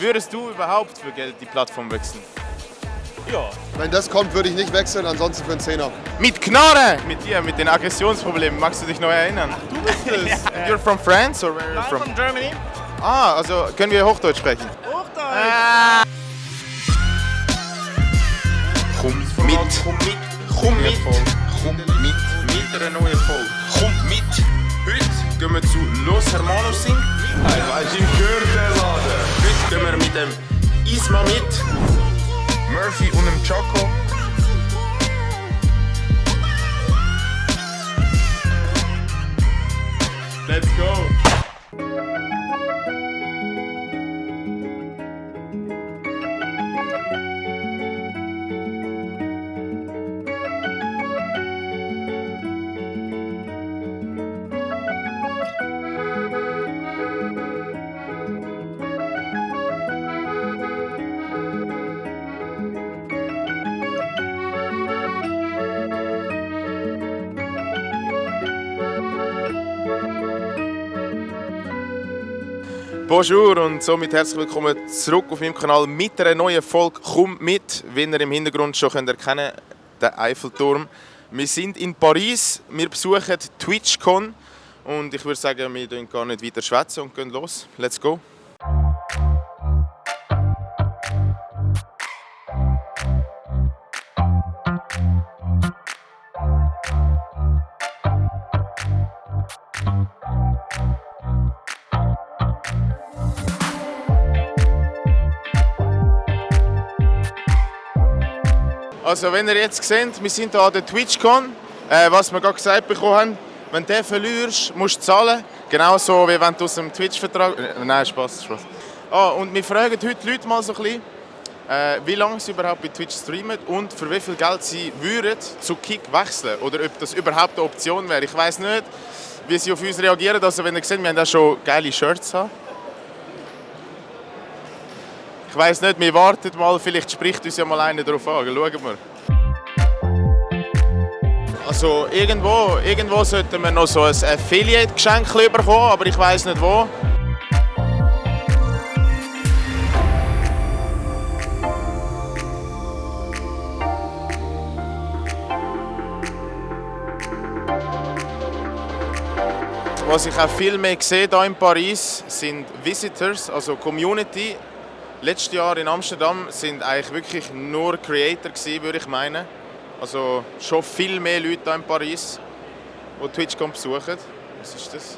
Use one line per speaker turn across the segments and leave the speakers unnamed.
Würdest du überhaupt für Geld die Plattform wechseln?
Ja.
Wenn das kommt, würde ich nicht wechseln, ansonsten für einen Zehner.
Mit Knarre! Mit dir, mit den Aggressionsproblemen. Magst du dich noch erinnern?
Du bist es.
You're from France or where are you from?
From Germany.
Ah, also können wir Hochdeutsch sprechen?
Hochdeutsch.
Komm mit. Komm mit. Komm mit. Mit einer neuen Folge. Komm mit. Heute gehen wir zu Los Hermanos Sing.
Weißt im Gürtelladen.
Heute gehen wir mit dem Isma mit. Murphy und dem Choco. Let's go. Bonjour und somit herzlich willkommen zurück auf meinem Kanal mit einer neuen Folge «Komm mit», wie ihr im Hintergrund schon erkennen könnt, der Eiffelturm. Wir sind in Paris, wir besuchen TwitchCon und ich würde sagen, wir gehen gar nicht weiter schwätzen und gehen los. Let's go! Also wenn ihr jetzt seht, wir sind hier an der TwitchCon. Was wir gerade gesagt bekommen haben, wenn du den verlierst, musst du zahlen. Genauso wie wenn du aus dem Twitch-Vertrag... Nein, Spaß. Und wir fragen heute die Leute mal so ein bisschen, wie lange sie überhaupt bei Twitch streamen und für wie viel Geld sie würden zu Kick wechseln. Oder ob das überhaupt eine Option wäre. Ich weiss nicht, wie sie auf uns reagieren. Also wenn ihr seht, wir haben auch schon geile Shirts haben. Ich weiss nicht, wir warten mal, vielleicht spricht uns ja mal einer darauf an. Schauen wir. Also irgendwo sollten wir noch so ein Affiliate-Geschenk bekommen, aber ich weiss nicht wo. Was ich auch viel mehr sehe hier in Paris, sind Visitors, also Community. Letztes Jahr in Amsterdam sind eigentlich wirklich nur Creator gewesen, würde ich meinen. Also schon viel mehr Leute hier in Paris, die TwitchCon besuchen. Was ist das?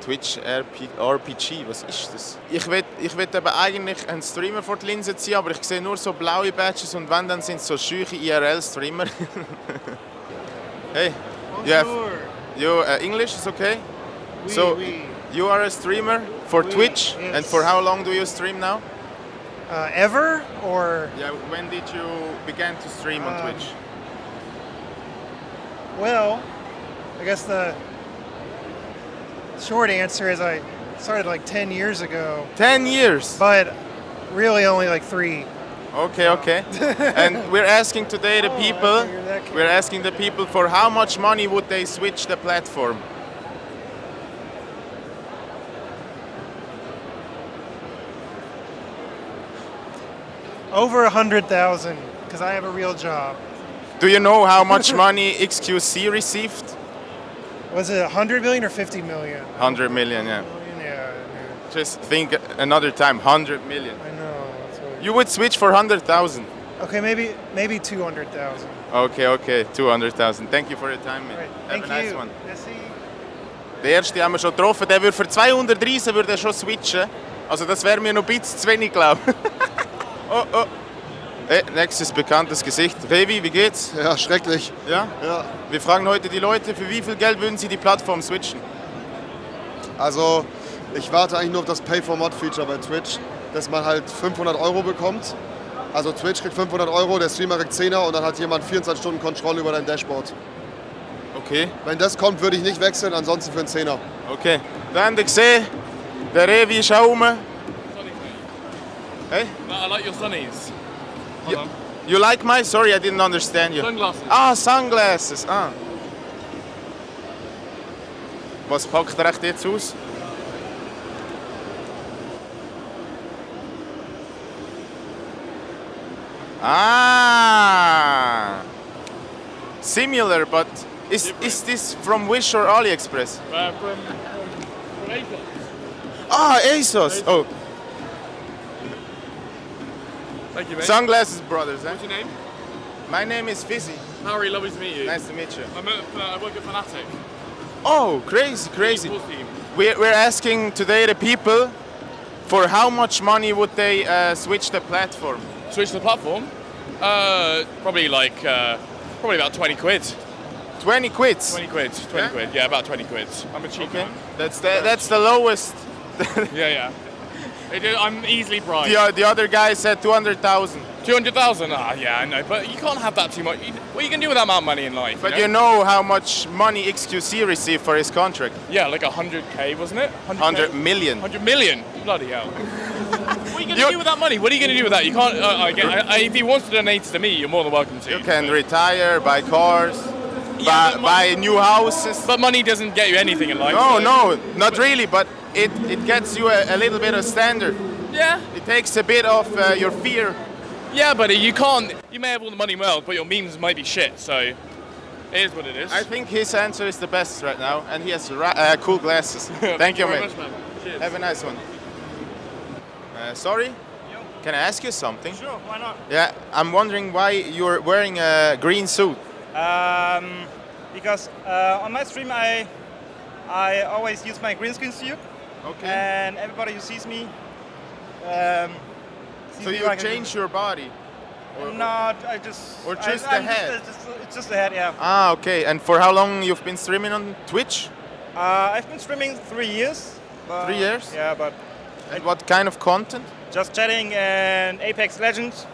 Twitch RPG, was ist das? Ich will eben eigentlich einen Streamer vor die Linse ziehen, aber ich sehe nur so blaue Badges und wenn, dann sind es so scheuche IRL-Streamer. Hey, English is okay?
Oui,
So,
oui.
you are a streamer for
Oui,
Twitch,
yes.
and for how long do you stream now?
Ever or
Yeah, when did you begin to stream on Twitch?
well, I guess the short answer is I started like 10 years ago,
10 years.
but really only like 3.
Okay. And we're asking today the
Oh, I
people.
figured that came-
We're asking the people for how much money would they switch the platform?
Over 100,000 because I have a real job.
Do you know how much money XQC received?
Was it 100 million or 50 million?
100 million, yeah.
Yeah,
Just think another time, 100 million.
I know. That's what
You would switch for 100,000.
Okay, maybe 200,000.
Okay, 200,000. Thank you for your time, man.
Right.
Have
Thank
a nice
you.
one.
Merci.
Den ersten haben wir schon getroffen. Der würde für 230 würde er schon switchen. Also das wäre mir noch ein bisschen zu wenig, glaube ich. Oh. Hey, nächstes bekanntes Gesicht. Revi, wie geht's?
Ja, schrecklich.
Ja?
Ja.
Wir fragen heute die Leute, für wie viel Geld würden sie die Plattform switchen?
Also, ich warte eigentlich nur auf das Pay-for-Mod-Feature bei Twitch, dass man halt 500 € bekommt. Also Twitch kriegt 500 €, der Streamer kriegt 10er und dann hat jemand 24 Stunden Kontrolle über dein Dashboard.
Okay.
Wenn das kommt, würde ich nicht wechseln, ansonsten für einen 10er.
Okay. Da habt ihr gesehen, der Revi ist auch rum. Hey?
No, I like your sunnies.
You like my? Sorry, I didn't understand you.
Sunglasses.
Ah, sunglasses. Ah. Was packt er echt jetzt aus? Ah, similar, but is this from Wish or AliExpress?
From ASOS.
Ah, ASOS. Oh,
Thank you, mate.
Sunglasses Brothers. Eh?
What's your name?
My name is Fizzy.
Harry, lovely to meet you.
Nice to meet you.
I work at Fnatic.
Oh, crazy, crazy.
Sports team.
We're asking today the people for how much money would they switch the platform?
Switch the platform. Probably about 20 quid.
20 quids.
20 quid. 20
Yeah?
quid. Yeah, about 20 quid. I'm a cheap
Okay.
man.
That's the lowest.
Yeah. I'm easily priced.
The other guy said 200,000.
200,000? Ah, yeah, I know, but you can't have that too much. What are you going to do with that amount of money in life?
But you know how much money XQC received for his contract?
Yeah, like 100k, wasn't it?
100 million.
100 million? Bloody hell. What are you going to do with that money? What are you going to do with that? You can't. If he wants to donate to me, you're more than welcome to.
You can retire, buy cars,
Yeah, but
buy new houses.
But money doesn't get you anything in life.
No,
so-
no, not really, but it gets you a little bit of standard.
Yeah,
It takes a bit of your fear.
yeah, but you can't. You may have all the money in the world, but your memes might be shit. So it is what it is.
I think his answer is the best right now, and he has cool glasses. Thank you,
very
mate.
much, man. Cheers.
Have a nice one. Sorry? Can I ask you something?
Sure, why not?
Yeah, I'm wondering why you're wearing a green suit.
Because on my stream I always use my green screen suit,
Okay.
and everybody who sees me sees
So
me
you
like a-
change your body?
Not, I just...
Or just
I,
the head?
It's just the head, yeah.
Ah, okay. And for how long you've been streaming on Twitch?
I've been streaming 3 years.
3 years?
Yeah, but
And what kind of content?
just chatting and Apex Legends.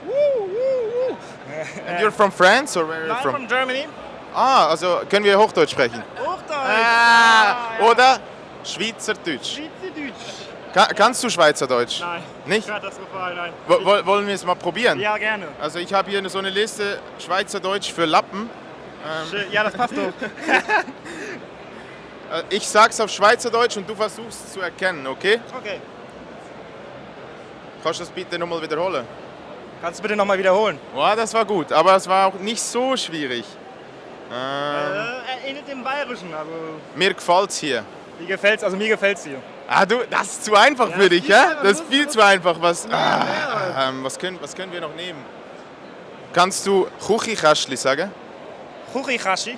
Woo, woo, woo.
And you're from France or where are you
I'm
from?
from Germany.
Ah, also können wir Hochdeutsch sprechen?
Hochdeutsch.
Ah,
ja.
oder Schweizerdeutsch.
Schweizerdeutsch.
Kannst du Schweizerdeutsch?
Nein.
Nicht?
Katastrophal, nein.
Wollen wir es mal probieren?
Ja, gerne.
Also ich habe hier so eine Liste Schweizerdeutsch für Lappen.
Schön. Ja, das passt doch.
Ich sag's auf Schweizerdeutsch und du versuchst es zu erkennen, okay?
Okay.
Kannst du das bitte nochmal wiederholen?
Kannst du bitte nochmal wiederholen?
Ja, das war gut, aber es war auch nicht so schwierig.
Ähnelt dem Bayerischen, also
Mir gefällt's hier.
mir gefällt's hier.
Ah, das ist zu einfach für dich,
viel
ja?
einfach,
Das ist
muss-
viel zu einfach. Was können wir noch nehmen? Kannst du Kuchikästli sagen?
Churichashi.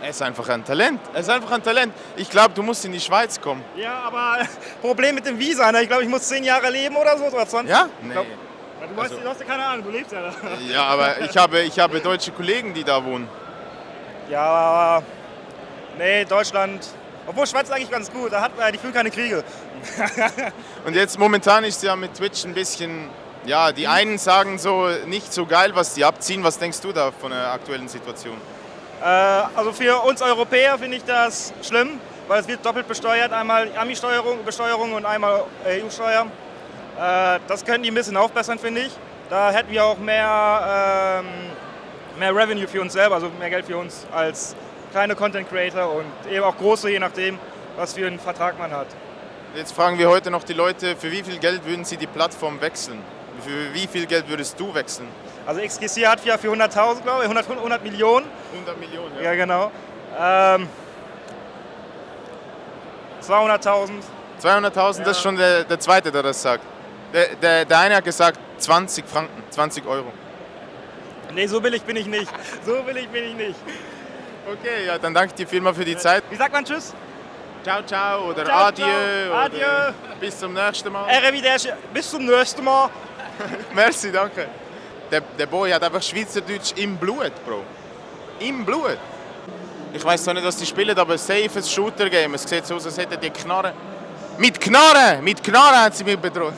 Er ist einfach ein Talent. Er ist einfach ein Talent. Ich glaube, du musst in die Schweiz kommen.
Ja, aber Problem mit dem Visa, ne? Ich glaube, ich muss 10 Jahre leben oder so, oder 20.
Ja?
Ich glaub,
Nee.
du hast ja keine Ahnung, du lebst ja da.
Ja, aber ich habe deutsche Kollegen, die da wohnen.
Ja, aber nee, Deutschland. Obwohl Schweiz ist eigentlich ganz gut, die führen keine Kriege.
Und jetzt momentan ist ja mit Twitch ein bisschen, ja, die einen sagen so nicht so geil, was die abziehen. Was denkst du da von der aktuellen Situation?
Also für uns Europäer finde ich das schlimm, weil es wird doppelt besteuert. Einmal Ami-Besteuerung und einmal EU-Steuer. Das können die ein bisschen aufbessern, finde ich. Da hätten wir auch mehr Revenue für uns selber, also mehr Geld für uns als kleine Content Creator und eben auch große, je nachdem, was für einen Vertrag man hat.
Jetzt fragen wir heute noch die Leute, für wie viel Geld würden sie die Plattform wechseln? Für wie viel Geld würdest du wechseln?
Also XQC hat ja für 100.000, glaube ich, 100 Millionen.
100 Millionen,
Ja, genau. 200.000.
200.000, das ist schon der Zweite, der das sagt. Der eine hat gesagt 20 Franken, 20 Euro.
Nee, so billig bin ich nicht. So billig bin ich nicht.
Okay, ja, dann danke dir vielmals für die Zeit.
Wie sagt man Tschüss?
Ciao, ciao oder
Ciao,
adieu.
ciao.
Oder
Adieu.
bis zum nächsten Mal.
Arrivederci. Bis zum nächsten Mal.
Merci, danke. Der Boy hat einfach Schweizerdeutsch im Blut, Bro. Im Blut. Ich weiß zwar nicht, was die spielen, aber safe ein Shooter-Game. Es sieht so aus, als hätten die Knarren. Mit Knarren! Mit Knarren hat sie mich bedroht.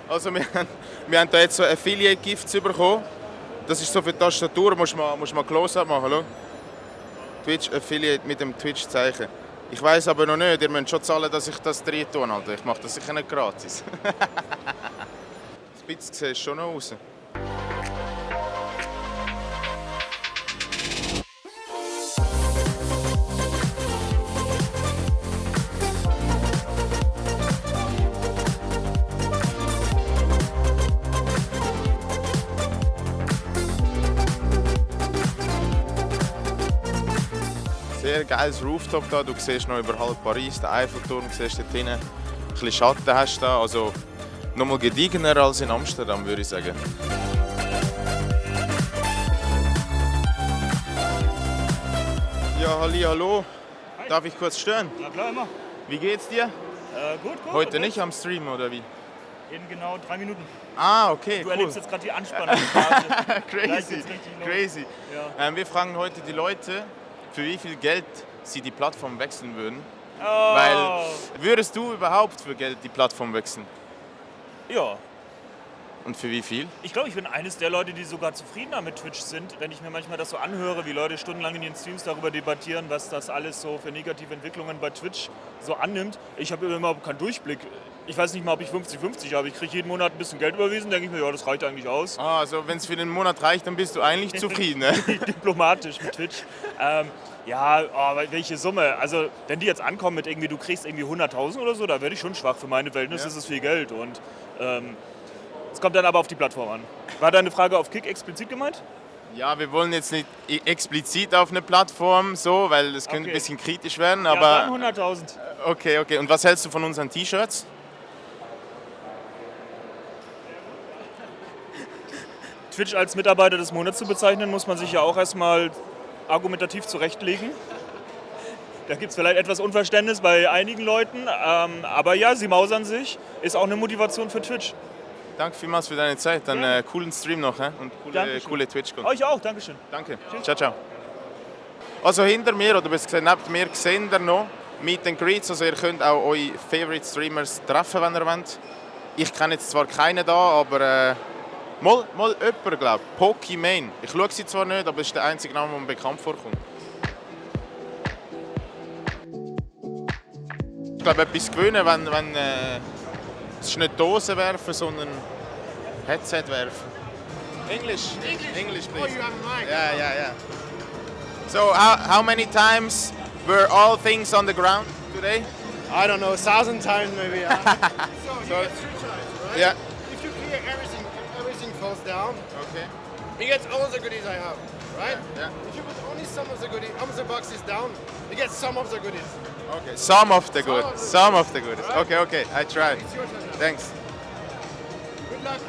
Also wir haben da jetzt so Affiliate-Gifts bekommen. Das ist so für die Tastatur, musst mal Close-Up machen. Schau. Twitch Affiliate mit dem Twitch-Zeichen. Ich weiß aber noch nicht, ihr müsst schon zahlen, dass ich das drin tue. Alter. Ich mache das sicher nicht gratis. Das bisschen sieht schon noch aus. Sehr geiles Rooftop da. Du siehst noch über halb Paris, den Eiffelturm, siehst dort hinten. Ein bisschen Schatten hast du da. Also nochmal gediegener als in Amsterdam, würde ich sagen. Ja, hallo. Darf ich kurz stören?
Na klar, immer.
Wie geht's dir?
Gut.
Heute nicht am Stream oder wie?
In genau 3 Minuten.
Ah, okay,
Du
cool.
erlebst jetzt gerade die Anspannung. Gleich
Crazy,
geht's richtig los.
crazy.
Ja.
Wir fragen heute die Leute, für wie viel Geld sie die Plattform wechseln würden.
Oh.
Weil, würdest du überhaupt für Geld die Plattform wechseln?
Ja.
Und für wie viel?
Ich glaube, ich bin eines der Leute, die sogar zufriedener mit Twitch sind, wenn ich mir manchmal das so anhöre, wie Leute stundenlang in ihren Streams darüber debattieren, was das alles so für negative Entwicklungen bei Twitch so annimmt. Ich habe überhaupt keinen Durchblick. Ich weiß nicht mal, ob ich 50-50 habe. Ich kriege jeden Monat ein bisschen Geld überwiesen, denke ich mir, ja, das reicht eigentlich aus.
Ah, also wenn es für den Monat reicht, dann bist du eigentlich zufrieden, ne?
Diplomatisch mit Twitch. Ja, aber welche Summe? Also, wenn die jetzt ankommen mit irgendwie, du kriegst irgendwie 100.000 oder so, da werde ich schon schwach. Für meine Verhältnisse ist es viel Geld. Und es kommt dann aber auf die Plattform an. War deine Frage auf Kick explizit gemeint?
Ja, wir wollen jetzt nicht explizit auf eine Plattform so, weil es könnte
Okay.
ein bisschen kritisch werden,
Ja,
aber...
dann 100.000.
Okay. Und was hältst du von unseren T-Shirts?
Twitch als Mitarbeiter des Monats zu bezeichnen, muss man sich ja auch erstmal argumentativ zurechtlegen. Da gibt es vielleicht etwas Unverständnis bei einigen Leuten, aber ja, sie mausern sich, ist auch eine Motivation für Twitch.
Danke vielmals für deine Zeit, dann coolen Stream noch und
Dankeschön.
coole Twitch-Content.
Euch auch, Dankeschön.
Danke, ciao. Also hinter mir, oder besser gesagt neben mir, sehen ihr noch Meet and Greets, also ihr könnt auch eure Favorite Streamers treffen, wenn ihr wollt. Ich kenne jetzt zwar keinen da, aber mal jemanden, glaube ich. Pokimane. Ich schaue sie zwar nicht, aber es ist der einzige Name, der mir bekannt vorkommt. Ich glaube, etwas gewinnen, wenn es ist nicht Dosen werfen, sondern Headset werfen. English, please. Oh, you have a mic. Yeah. So, how many times were all things on the ground today?
I don't know, 1,000 times maybe. Yeah.
So,
Right?
yeah.
If you clear everything falls down.
Okay.
He gets all the goodies I have, right?
Yeah.
If you put only some of the goodies, the box is down, he gets some of the goodies.
Okay. Some of the good.
Some of the
Some of the good.
Right?
Okay. I tried.
It's your turn now.
Thanks.
Good luck.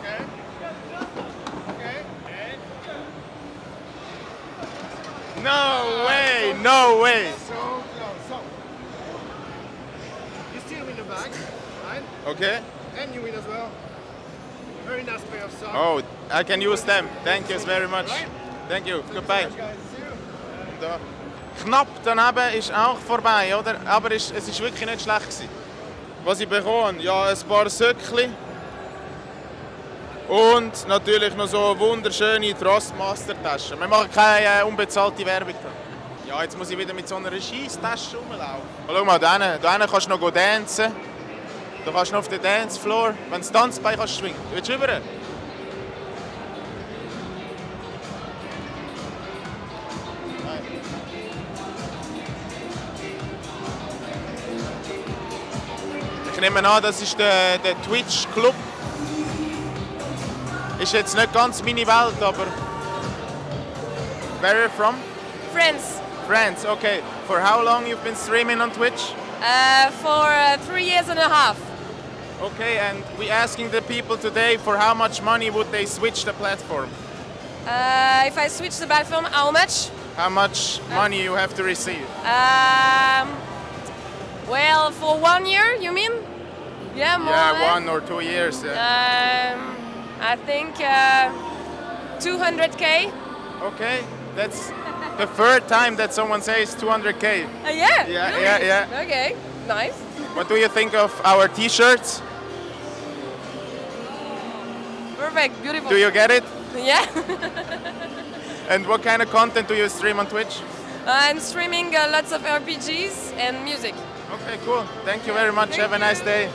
Okay. Okay.
No way.
So close. So you still win the bag, right?
Okay.
And you win as well. Very nice pair of socks.
Oh, I can use them. Thank you very much.
Right?
Thank you. Goodbye.
Guys, see you.
Da. Knapp daneben ist auch vorbei, oder? Aber es ist wirklich nicht schlecht gewesen. Was ich bekomme, ja, ein paar Söckchen. Und natürlich noch so wunderschöne Thrustmaster-Taschen. Wir machen keine unbezahlte Werbung. Ja, jetzt muss ich wieder mit so einer Scheisstasche rumlaufen. Schau mal, da hinten kannst du noch dancen. Da kannst du noch auf den Dancefloor, wenn du das Tanzbein kannst schwingen. Willst du rüber? Ich nehme an, das ist der Twitch Club. Ist jetzt nicht ganz meine Welt, aber... Where are you from?
France.
France, okay. For how long you've been streaming on Twitch?
For 3 years and a half.
Okay, and we asking the people today for how much money would they switch the platform?
If I switch the platform, how much?
How much money you have to receive?
Well, for 1 year, you mean? Yeah, more or less.
Yeah, 1 or 2 years.
I think 200k.
Okay, that's the third time that someone says 200k.
Yeah.
Yeah,
really?
yeah.
Okay, nice.
What do you think of our t-shirts?
Perfect, beautiful.
Do you get it?
Yeah.
And what kind of content do you stream on Twitch?
I'm streaming lots of RPGs and music.
Okay, cool. Thank you very much. Have a nice day.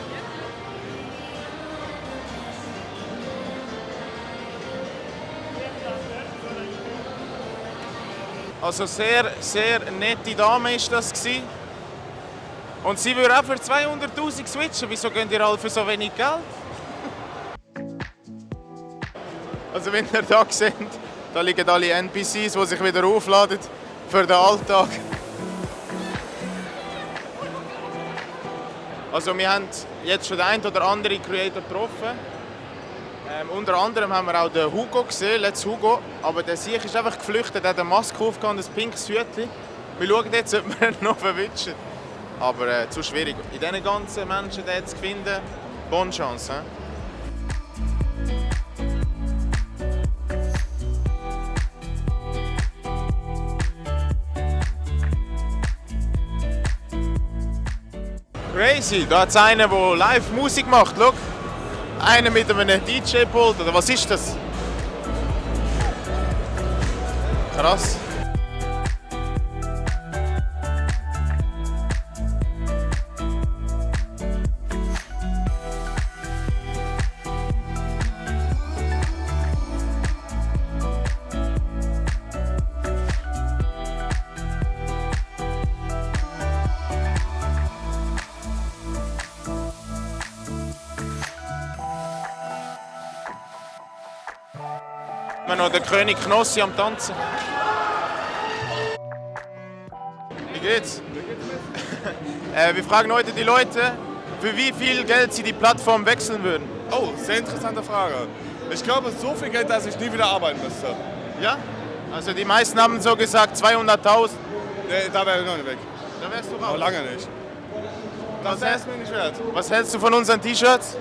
Also sehr nette Dame ist das gewesen. Und sie würde auch für 200'000 switchen. Wieso gehen ihr alle für so wenig Geld? Also wenn ihr da seht, Da liegen alle NPCs, die sich wieder aufladen für den Alltag. Also wir haben jetzt schon den einen oder anderen Creator getroffen. Unter anderem haben wir auch den Hugo gesehen, Let's Hugo. Aber der Sieg ist einfach geflüchtet, er hat eine Maske aufgehauen und ein pinkes Hütchen. Wir schauen jetzt, ob wir ihn noch verwischen. Aber zu schwierig. In diesen ganzen Menschen den zu finden, bonne Chance. He? Crazy, da hat es einen, der live Musik macht. Schau. Einer mit einem DJ-Pult, oder was ist das? Krass. Wir noch den König Knossi am Tanzen. Wie geht's? Wir fragen heute die Leute, für wie viel Geld sie die Plattform wechseln würden.
Oh, sehr interessante Frage. Ich glaube, so viel Geld, dass ich nie wieder arbeiten müsste.
Ja? Also die meisten haben so gesagt 200.000.
Nee, da wäre ich noch nicht weg.
Da wärst du raus.
Aber lange nicht. Das wäre es mir nicht wert.
Was hältst du von unseren T-Shirts?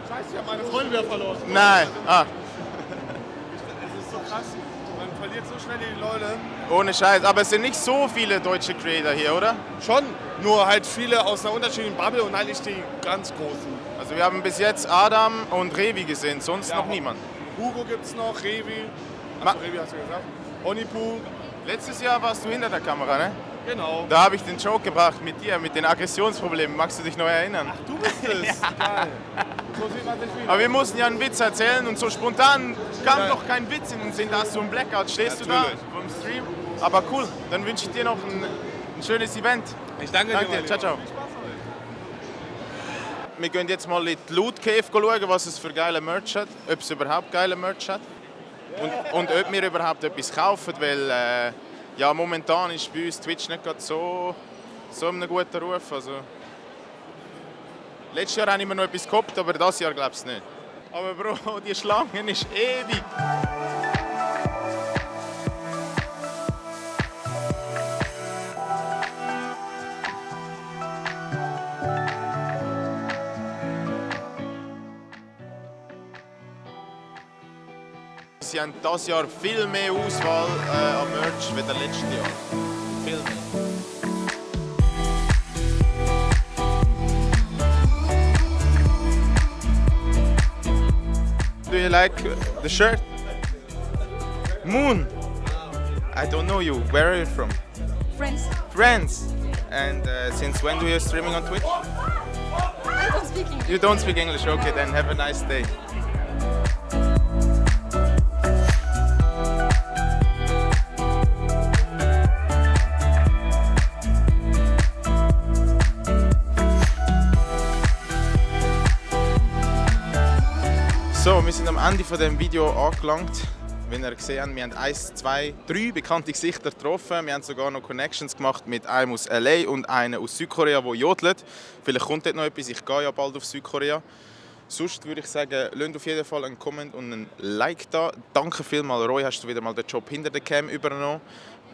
Scheiße, ich habe meine Freunde wieder verloren.
Nein. Ah.
Es ist so krass. Man verliert so schnell die Leute.
Ohne Scheiß. Aber es sind nicht so viele deutsche Creator hier, oder?
Schon. Nur halt viele aus einer unterschiedlichen Bubble und eigentlich die ganz großen.
Also wir haben bis jetzt Adam und Revi gesehen, sonst noch niemand.
Hugo gibt's noch, Revi. Revi hast du gesagt. Onipu.
Letztes Jahr warst du hinter der Kamera, ne?
Genau.
Da habe ich den Joke gebracht mit dir, mit den Aggressionsproblemen. Magst du dich noch erinnern?
Ach, du bist es. Geil. So sieht man sich wieder.
Aber wir mussten ja einen Witz erzählen und so spontan kam noch kein Witz in den Sinn. Da hast du ein Blackout, stehst du da vom Stream. Aber cool, dann wünsche ich dir noch ein schönes Event.
Ich danke dir.
Ciao, ciao. Wir gehen jetzt mal in die Loot Cave schauen, was es für geile Merch hat. Ob es überhaupt geile Merch hat. Und ob wir überhaupt etwas kaufen, weil ja, momentan ist bei uns Twitch nicht gerade so in einem guten Ruf. Also, letztes Jahr habe ich mir noch etwas gehabt, aber dieses Jahr glaube ich nicht. Aber Bro, die Schlange ist ewig. Sie haben dieses Jahr viel mehr Auswahl an Merch als letztes Jahr. Viel mehr. Do you like the shirt? Moon. I don't know you. Where are you from?
France.
France. And since when do you streaming on Twitch?
I don't speak English.
You don't speak English. Okay, then have a nice day. So, wir sind am Ende von dem Video angelangt. Wie ihr gesehen habt, wir haben 1, 2, 3 bekannte Gesichter getroffen. Wir haben sogar noch Connections gemacht mit einem aus LA und einem aus Südkorea, der jodelt. Vielleicht kommt dort noch etwas, ich gehe ja bald auf Südkorea. Sonst würde ich sagen, lasst auf jeden Fall einen Comment und einen Like da. Danke vielmals, Roy, hast du wieder mal den Job hinter der Cam übernommen.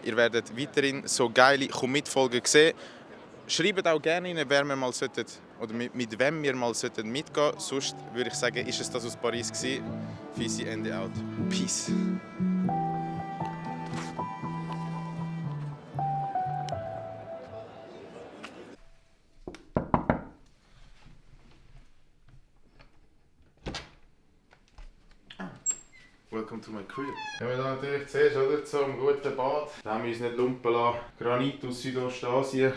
Ihr werdet weiterhin so geile Komm-mit-Folgen sehen. Schreibt auch gerne rein, wer wir mal sollten, oder mit wem wir mal mitgehen sollten. Sonst würde ich sagen, ist es das aus Paris gewesen. Fisi Ende out. Peace. Welcome to my crib. Wenn man da natürlich siehst, oder, so ein guten Bad, da haben wir uns nicht lumpen lassen. Granit aus Südostasien.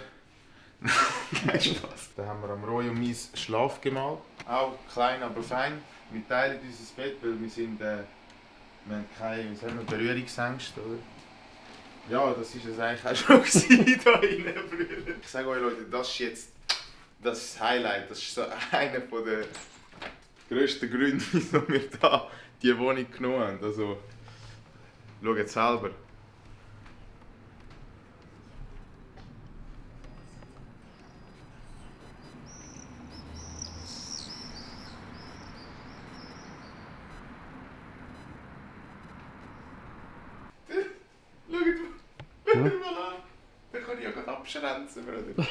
Kein Spaß. Da haben wir am Roy und mein Schlafgemahl. Auch klein, aber fein. Wir teilen unser Bett, weil wir haben keine Berührungsängste, oder? Ja, das war es eigentlich auch schon hier innen früher. Ich sage euch Leute, das ist jetzt das Highlight. Das ist so einer von der grösste Grund, wieso wir da die Wohnung genommen haben. Also, schaut selber. Schaut mal an. Da kann ich ja gerade abschränzen, Bruder.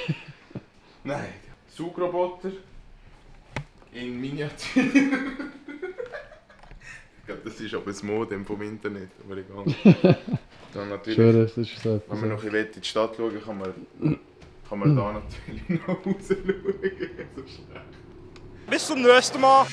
Nein, Saugroboter in Miniatur. Ich glaube, das ist aber das Modem vom Internet, aber egal. Dann natürlich,
Schön, das ist so.
wenn man noch ein bisschen in die Stadt schauen will, kann man da natürlich noch raus schauen. So schlecht.
Bis zum nächsten Mal.